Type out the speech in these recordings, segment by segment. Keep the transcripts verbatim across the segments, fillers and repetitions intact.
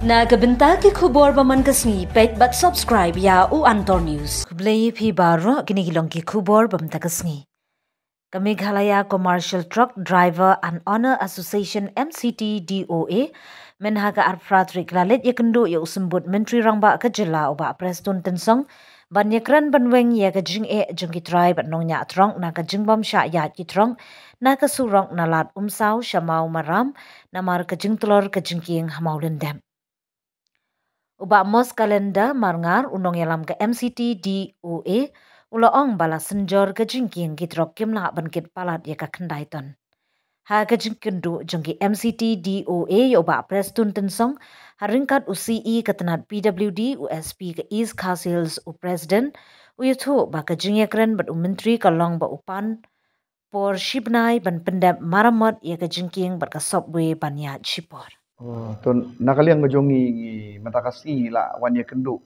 Na ka bynta ki khubor ba man ka sngi, peit bad subscribe ïa u Antor News. Khublei phi baroh, kine ki long ki khubor ba mynta ka sngi. Ka Meghalaya Commercial Truck Driver and Owner Association, M C T D O A, mynha ka arphew phra tarik la leit ïakynduh ïa u symbud Myntri Rangbah ka jylla u Bah Prestone Tynsong ban ïakren ban weng ïa ka jingeh jong ki trai bad nongñiah trok na ka jingbym shah ïaid ki trok na ka surok na Lad Umsaw sha Mawmaram namar ka jingtlor ka jingkieng ha Mawlyndep. U Bah Mos Calendar Marngar, u nongïalam ka M C T D O A, u la ong ba la synjor ka jingkieng, ki trok kim lah ban kit palat ïa ka khyndai ton. Ha ka jingkynduh jong ki M C T D O A ïa u Bah Prestone Tynsong, ha ryngkat u C E ka tnat P W D, u S P ka East Khasi Hills, u President, u ïathuh ba ka jingïakren bad u Myntri ka long ba u pan por shibnai ban pyndep maramot ïa ka jingkieng bad ka subway ban ïaid shipor. Oh, to na ka liang ka jong ngi, ngi mynta ka sngi la wan ïakynduh,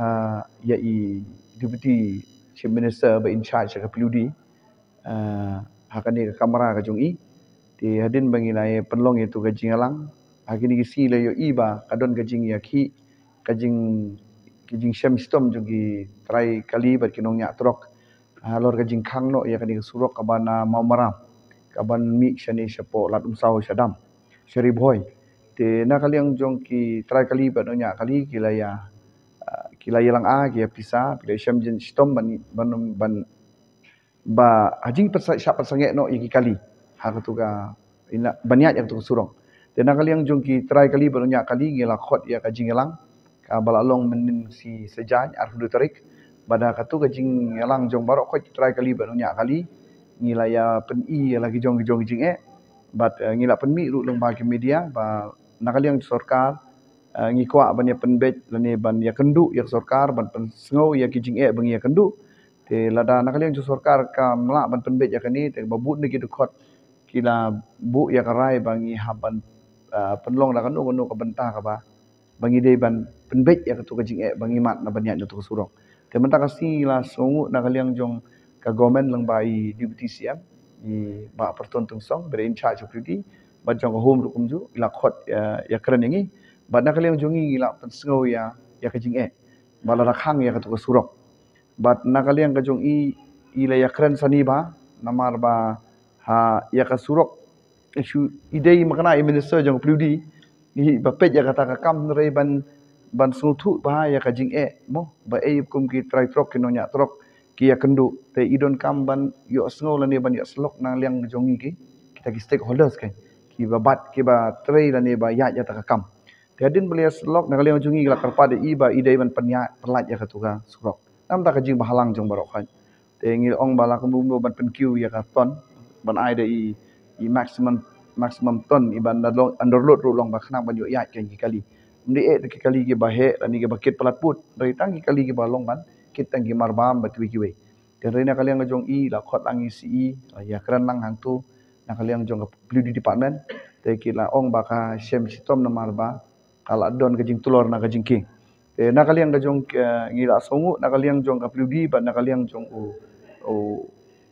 ah, ïa i Deputy Chief Minister ba in charge ka P W D, ah, ha kane ka kamra ka jong i. Te hadien ba ngi la ïa pynlong ïa tu ka jingïalang, ha kine ki sngi la ïohi ba ka don ka jingïakhih, ka jing, ka jingshem shitom jong ki trai kali bad ki nongñiah trok halor ka jingkhang noh ïa kane ka surok kaba na Mawmaram kaban mih shane shapoh Lad Umsaw sha Dam, sha Ri Bhoi. Te na ka liang jong ki trai kali bad nongñiah kali ki la ïa, ah, ki la ïalang, ah, ki ïa pisa, ki la shem jingshitom ban, ban, ban, ba ha jingpynsa-, shah pynsangeh noh ïa ki kali ha katu ka, ina, ban ïaid ïa katu ka surok. Te na ka liang jong ki trai kali bad nongñiah kali ngi la khot ïa ka jingïalang kaba la long mynnin shi Saitjaiñ arphew hynriew tarik. Bad ha katu ka jingïalang jong baroh khoit ki trai kali bad nongñiah kali ngi la ïa pyni ïa la ki jong ki jong ki jingeh. Bad, eh, ngi la pynmih ruh lyngba ki media ba na ka liang sorkar, eh, ngi kwah ban ïa pynbeit lane ban ïakynduh ïa ka sorkar ban pynsngew ïa ki jingeh ba ngi ïakynduh. Te lada na ka liang jong sorkar kam lah ban pynbeit ïa kane, te ba bun na ki dkhot ki la buh ïa ka rai ba ngi hap ban, ah, pynlong da kano kano ka bynta kaba, ba ngi dei ban pynbeit ïa katu ka jingeh ba ngi mad na ban ïaid na tu ka surok. Te mynta ka sngi la sngewnguh na ka liang jong ka government lyngba i Deputy C M, i Bah Prestone Tynsong, ba dei in charge of duty, bad jong ka Home ruh kumjuh, i la khot, ah, ïakren ïa ngi. Bad na ka liang jong ngi ngi la pynsngew ïa, ïa ka jingeh ba la rakhang ïa katu ka surok. Bad na ka liang ka jong i, i la ïakren sani ba, namar ba ha ïa ka surok, i shu, i dei ma kane i minister jong ka P W D, i ba peit ïa kata ka kam hynrei ban, ban sngewthuh ba ïa ka jingeh mo, ba ei kum ki trai trok ki nongñiah trok ki ïakynduh, te i donkam ban ïohsngew lane ban ïohsyllok na liang jong ngi ki, kita ki stakeholders kan, ki ba bat, ki ba trei lane ba ïaid ïa kata ka kam. Te hadien ba la ïohsyllok na ka liang jong ngi la kyrpad ïa i ba i dei ban pynïaid, pynlait ïa katu ka surok. Namar ka jingbhalang jong baroh khoit. Te ngi ong ba la kumno kumno ban pynkiew ïa ka ton, ban ai da i, i maximum, maximum ton, i ban da long underload ruh long ba khnang ban ïoh ïaid ki kali. Ym dei eh ki kali ki ba heh lane ki ba kit palat put, hynrei tang ki kali ki ba long ban kit tang ki marbam bad kiwei kiwei. Te hynrei na ka liang ka jong i la khot lang i C E, la ïakren lang hangtu na ka liang jong ka P W D department. Te ki la ong ba ka shem shitom namar ba ka la don ka jingtlor na ka jingkieng. Te na ka liang ka jong, eh, ngi la sngewnguh na ka liang jong ka P W D bad na ka liang jong u, u,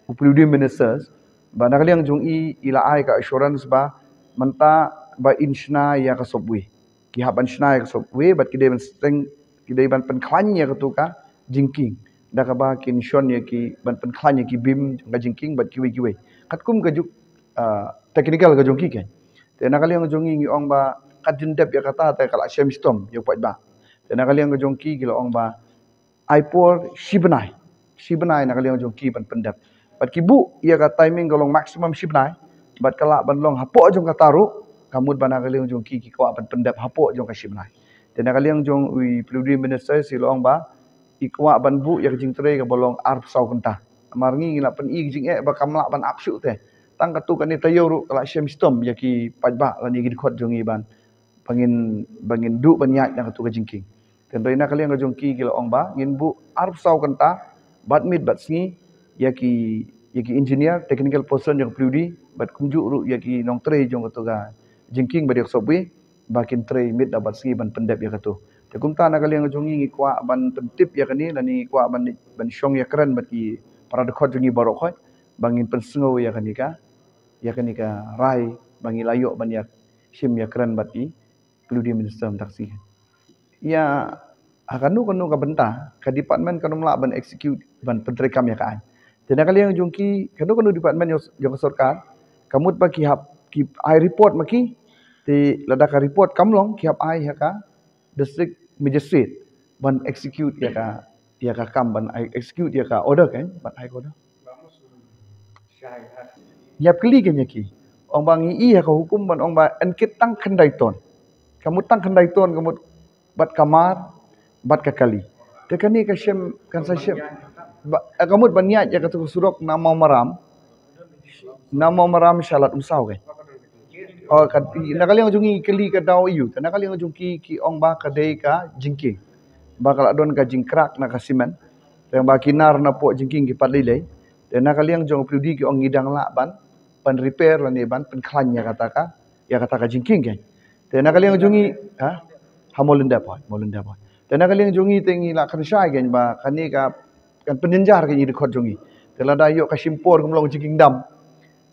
u P W D ministers, ba na ka liang jong i, i la ai ka assurance ba mynta ba in shna ïa ka subway. Ki hap ban shna ïa ka subway bad ki dei ban seng, ki dei ban pynkhlaiñ ïa katu ka jingkieng. Da kaba kin shon ïa ki ban pynkhlaiñ ïa ki beam jong ka jingkieng bad kiwei kiwei. Katkum ka juk, ah, technical ka jong ki kan. Te na ka liang jong ngi ngi ong ba kat jin dep ïa kata te ka la shem shitom ïa u paidbah. Te na ka liang ka jong ki ki la ong ba ai por shi bnai. Shi bnai na ka liang jong ki ban pyndep. Bad ki buh ïa ka timing ka long maximum shi bnai. Bad ka lah ban long hapoh jong kata ruh, ka mut ba na ka liang jong ki ki kwah ban pyndep hapoh jong ka shi bnai. Te na ka liang jong u P W D minister i la ong ba i kwah ban buh ïa ka jingtrei kaba long arphew saw kynta. Namar ngi ngi la pyni ka jingeh ba kam lah ban ap shuh te. Tang katu kane taïew ruh ka la shem shitom ïa ki paidbah lane ki dkhot jong ngi ban, ba ngin, ba ngin duh ban ïaid na katu ka jingkieng. Te hynrei na ka liang ka jong ki ki la ong ba ngin buh arphew saw kynta bad miet bad sngi ïa ki, ïa ki engineer, technical person jong ka P W D bad kumjuh ruh ïa ki nongtrei jong katu ka jingkieng ba dei ka subway, ba kin trei miet da bad sngi ban pyndep ïa katu. Te kumta na ka liang ka jong ngi ngi kwah ban pyntip ïa kane lane ngi kwah ban, ban shong ïakren bad ki para dkhot jong ngi baroh khoit ba ngin pynsngew ïa kane ka, ïa kane ka rai ba ngi la ïoh ban ïa shim ïakren bad i pynlong minister mynta ka sngi. Ïa ha kano kano ka bynta ka department kan ym lah ban execute ban pyntreikam ïa ka aiñ. Te na ka liang jong ki kano kano department jong, jong ka sorkar ka mut ba ki hap ki ai report ma ki. Te lada ka report kam long ki hap ai ha ka district magistrate ban execute ïa ka, ïa ka kam ban ai execute ïa ka order kan ban ai order. Ngi hap kylli kan ïa ki. Ong ba ngi i ha ka hukum ban ong ba yn kit tang khyndai ton. Ka mut tang khyndai ton ka mut bad ka mar bad ka kali. Te kane ka shem kan sa shem. Ba, eh, ka mut ban ïaid ïa katu ka surok na Mawmaram. Na Mawmaram sha Lad Umsaw kan. Oh, ka, na ka liang jong ngi kylli ka daw ïu. Te na ka liang jong ki ki ong ba ka dei ka jingkieng. Ba ka la don ka jingkrak na ka simen. Te ba ki nar na poh jingkieng ki pat lei lei. Te na ka liang jong phi ki ong ngi dang lah ban, ban repair lane ban pynkhlaiñ ïa kata ka, ïa kata ka jingkieng kan. Te na ka liang jong ngi, ha? Ha Mawlyndep, Mawlyndep. Te na ka liang jong ngi te ngi la kynshai kan ba kane ka kan pynjynjar kan ïa dkhot jong ngi. Te lada ïoh ka shim por kum long jingkieng dam.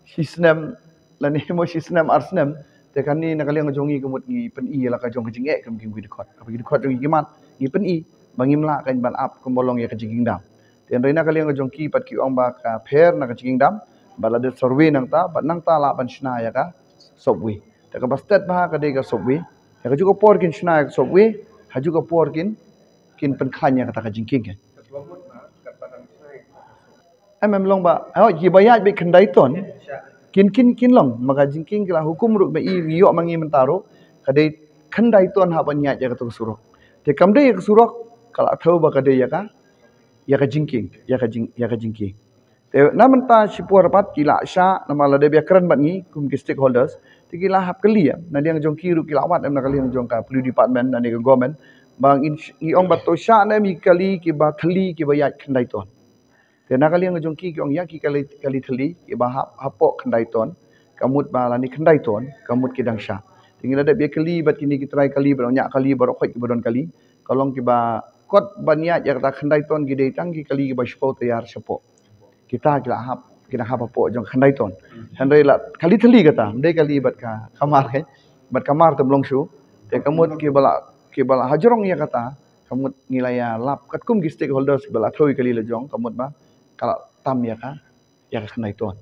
Shi snem lane mo shi snem ar snem. Te kane na ka liang jong ngi ka mut ngi pyni ïa la ka jong ka jingeh kum ki dkhot. Ka dkhot jong ngi ki mat ngi pyni ba ngim lah kan ban ap kum ba long ïa ka jingkieng dam. Te hynrei na ka liang ka jong ki pat ki ong ba ka pher na ka jingkieng dam ba la dep survey nangta, ba nangta lah ban shna ïa ka subway. Te kaba stet ba ka dei ka subway. Te ka juh ka por kin shna ïa ka subway, ha juh ka por kin, kin pynkhlaiñ ïa kata ka jingkieng kan. Em em long ba, oh, ki ba ïaid beit khyndai ton. Kin, kin, kin long, ma ka jingkieng ki la hukum ruh ba i ïoh ma ngi mynta ruh, ka dei khyndai ton hap ban ïaid ïa katu ka surok. Te kam dei ïa ka surok, ka la thew ba ka dei ïa ka, ïa ka jingkieng, ïa ka jing, ïa ka jingkieng. Te na mynta shipor pat ki la shah, namar la dep ïakren bad ngi kum ki stakeholders. Te ki la hap kylli ïa na liang jong ki ruh ki la wad em na ka liang jong ka police department na ne ka government. Ba ngi, ngi ong ba to shah ne em ki kali ki ba thylli ki ba ïaid khyndai ton. Te na ka liang jong ki ki ong ïa ki kali, kali thylli ki ba hap, hapoh khyndai ton. Ka mut ba lane khyndai ton, ka mut ki dang shah. Te ngi la dep ïakylli bad kine ki trai kali ba dang ñiah kali ba roh khoit ki ba don kali. Ka long ki ba kot ban ïaid ïa kata khyndai ton ki dei tang ki kali ki ba shiphew tyar shapoh. Kita ki la hap, ki dang hap hapoh jong khyndai ton. Hynrei la kali thylli kata, ym dei kali bad ka, ka mar kan, bad ka mar te ym long shuh. Te ka mut ki ba la, ki ba la hajrong ïa kata, ka mut ngi la ïalap katkum ki stakeholders ki ba la thew ïa kali la jong, ka mut ba ka la tam ïa ka, ïa ka khyndai ton.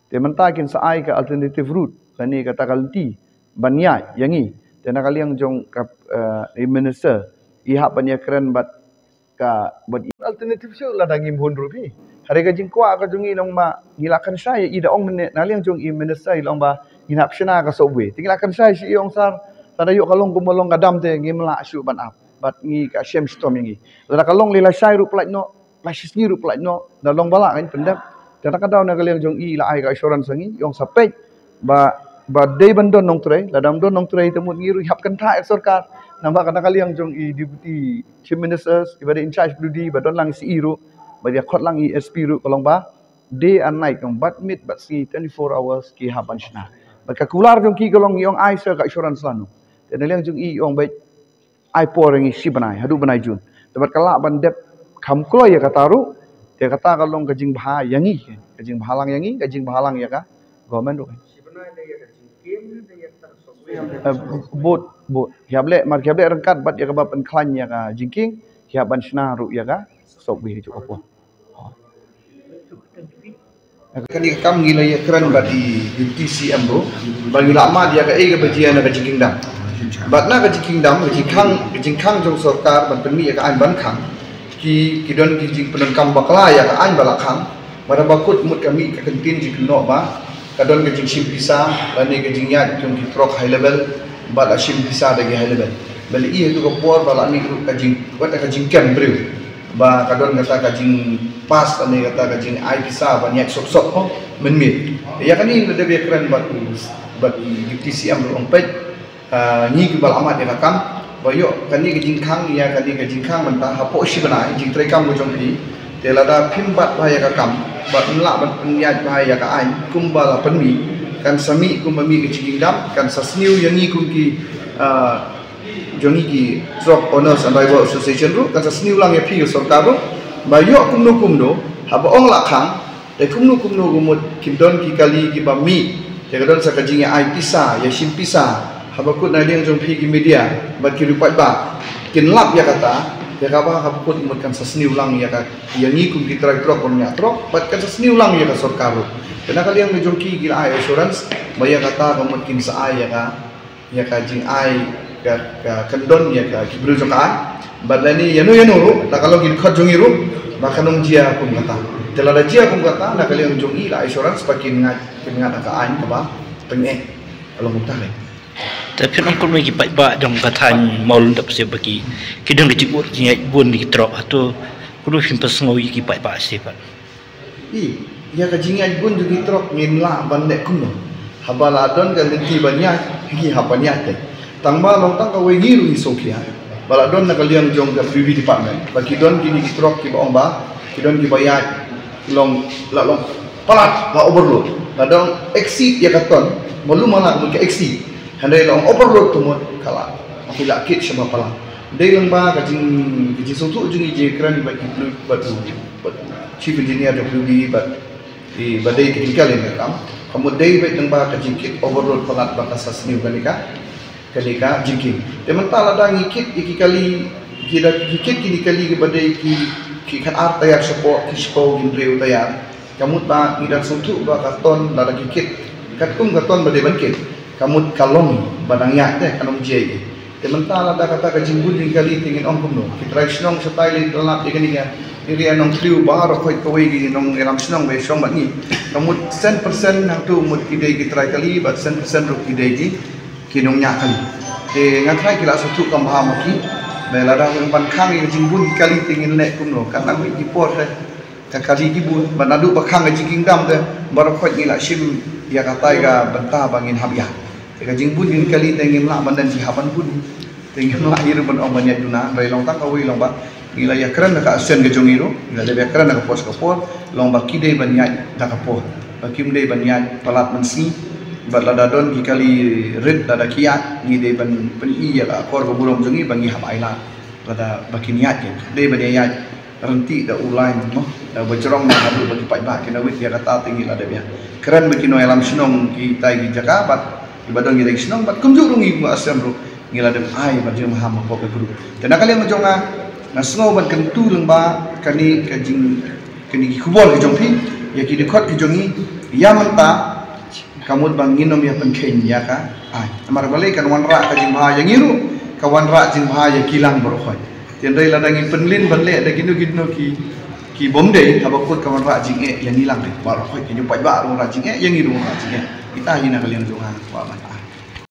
Te mynta kin sa ai ka alternative route, lane kata ka lynti ban ïaid ïa ngi. Te na ka liang jong ka, eh, i minister i hap ban ïakren bad ka, bad alternative shuh lada ngim hun ruh phi. Hynrei ka jingkwah ka jong ngi long ba ngi la kynshai ïa i da ong mynne na liang jong i minister i long ba ngin hap shna ka subway. Te ngi la kynshai sha i ong sir lada ïoh ka long kumba long ka dam te ngim lah shuh ban ap. Bad ngi ka shem shitom ïa ngi. Lada ka long lei lashai ruh pyllait noh. Lashai sngi ruh pyllait noh, da long ba lah kan pyndep. Te na ka daw na ka liang jong i la ai ka assurance ha ngi, i ong sa peit ba, ba dei ban don nongtrei, lada ym don nongtrei te mut ngi ruh hap kynthah ïa sorkar. Namar ka na ka liang jong i deputy chief ministers, i ba dei in charge deputy, ba don lang i C E ruh, ba ïa khot lang i S P ruh ka long ba day and night, ka long bad miet bad sngi twenty-four hours ki hap ban shna. Bad ka kular jong ki ka long i ong ai sa ka assurance lano. Te na liang jong i ong beit ai por ïa ngi shi bnai haduh bnai Jun. Te bad ka lah ban dep kham kloi ïa kata ruh. Te kata ka long ka jingbha ïa ngi, ka jingbha lang ïa ngi, ka jingbha lang ïa ka government ruh. Eh, bud, bud. Ki hap leh, mar ki hap leh ryngkat bad ïa kaba pynkhlaiñ ïa ka jingkieng, ki hap ban shna ruh ïa ka subway ha juh ka por. Kane ka kam ngi la ïakren bad i Deputy C M ruh ba ngi la mad ïa kaei kaba jia na ka jingkieng dam. Bad na ka jingkieng dam, ka jingkhang, ka jingkhang jong sorkar ban pynmih ïa ka aiñ ban khang. Ki, ki don ki jingpyndonkam bakla ïa ka aiñ ba la khang. Bad haba kut mut ka mih ka kyntien jingkynnoh ba ka don ka jingshim pisa lane ka jingïaid jong ki trok high level bad la shim pisa da ki high level. Ba la i haduh ka por ba la mih ruh ka jing, wat ka jingkem briew. Ba ka don kata ka jingpass lane kata ka jingai pisa ban ïaid sop sop ko mynmiet. Ïa kane la dep ïakren bad u, bad u Deputy C M ruh ong peit, ah, ngi kiba la mad ïa ka kam ba ïoh kane ka jingkhang, ïa kane ka jingkhang mynta hapoh shi bnai jingtrei kam ka jong phi. Te lada phim bat bha ïa ka kam bad ym lah ban pynïaid bha ïa ka aiñ kumba la pynmih, kan sa mih kumba mih ka jingkieng dam, kan sa sniew ïa ngi kum ki, ah, jong ngi ki Truck Owners and Driver Association ruh, kan sa sniew lang ïa phi ka sorkar ruh ba ïoh kumno kumno, haba ong la khang, te kumno kumno ka mut kin don ki kali kiba mih, te ka don sa ka jingïa ai pisa, ïa shim pisa Haba kut na liang jong phi ki media bad ki riewpaidbah kin lap ïa kata, ïa kaba haba kut mut kan sa sniew lang ïa ka, ïa ngi kum ki trai trok bym ñiah trok, bad kan sa sniew lang ïa ka sorkar ruh. Te na ka liang jong ki ki la ai assurance ba ïa kata ka mut kin sa ai ïa ka, ïa ka jingai ka, ka kyndon ïa ka ki briew jong ka aiñ. Bad lane ïano ïano ruh, la ka long ki dkhot jong ngi ruh ba kan ym jia kum kata. Te lada jia kum kata, na ka liang jong ngi la assurance ba kin ngat, kin ngat ka aiñ kaba pyneh. Ka long kumta re. Te phin ong kumno ïa ki paidbah jong ka thaiñ Mawlynrep seh ba ki, ki don ka jingud jingïaid bun ki trok, hato kumno phin pynsngew ïa ki paidbah seh pat? I, ïa ka jingïaid bun jong ki trok ngin lah ban leh kumno? Haba la don ka lynti ban ïaid, ngi hap ban ïaid te. Tang ba long tang kawei ngi ruh ngi sngewkhia ba la don na ka liang jong ka W B department ba ki don kine ki trok kiba ong ba ki don kiba ïaid long, la long palat, la overload, la dang exceed ïa ka ton, malu mala ka exceed. Hynrei la ong overload ka mut ka la, ki la kit sha ba palat. Dei lang ba ka jing, ka jingsngewthuh jong ngi jingkren bad ki, bad, bad chief engineer W B bad i ba dei technical ïa ka kam. Ka mut dei beit lang ba ka jingkit overload palat ba ka sa sniew kane ka, kane ka jingkieng. Te mynta lada ngi kit ïa ki kali, ki da, ki kit kine ki kali kiba dei ki, ki khatar taïar shapoh, ki shiphew ki hynriew taïar. Ka mut ba ngi dang sngewthuh ba ka ton lada ki kit katkum ka ton ba dei ban kit, ka mut ka long ba dang ïaid te, kan ym jia ei. Te mynta lada kata ka jingbun jingkali te ngin ong kumno? Ki trai shnong shatai leit lap ïa kane ka area Nongthliew baroh khoit kawei ki nongïalam shnong ba shong bad ngi. Ka mut san percent hangto mut ki dei ki trai kali bad san percent ruh ki dei ki, ki nongñiah kali. Te nga tharai ki la sngewthuh kam bha ma ki. Ba lada ban khang ïa ka jingbun jingkali te ngin leh kumno? Kan nang mih ki por te ka kali ki bun, bad naduh ba khang ka jingkieng dam te baroh khoit ngi la shim ïa katai ka bynta ba ngin hap ïaid. Te ka jingbun jingkali te ngim lah ban don jinghaban bun. Te ngim lah ïa ruh ban ong ban ïaid duna, hynrei long tang kawei long ba ngi la ïakren da ka association ka jong ngi ruh, ngi la dep ïakren da ka por sha ka por, long ba ki dei ban ïaid da ka por, ba kim dei ban ïaid palat mynsngi. Bad lada don ki kali rit lada ki ïaid, ngi dei ban pyni ïa ka akor ka burom jong ngi ba ngi hap ailad lada ba kin ïaid, ki dei ban ïaid ryntih da u lain mo, da ba jrong na haduh ba ki paidbah kin wit ïa kata. Te ngi la dep ïakren bad ki nongïalam shnong kitai ki jaka bad kiba don kitai ki shnong bad kumjuh ruh ngi kum association ruh ngi la dep ai bad jingmaham hapoh ka group. Te na ka liang jong nga, nga sngew ban kyntu lang ba kane ka jing, kane ki khubor ki jong phi ïa ki dkhot ki jong ngi ïa mynta. Ka mut ba ngin ym ïa pynkheiñ ïa ka aiñ. Namar balei kan wanrah ka jingbha ïa ngi ruh, ka wanrah jingbha ïa ki lang baroh khoit. Te hynrei lada ngi pynlin ban leh da kino kino ki, ki bym dei, haba kut ka wanrah jingeh ïa ngi lang baroh khoit, ki jong paidbah ruh wanrah jingeh, ïa ngi ruh wanrah jingeh. Kita hi na ka liang jong nga, kwah ban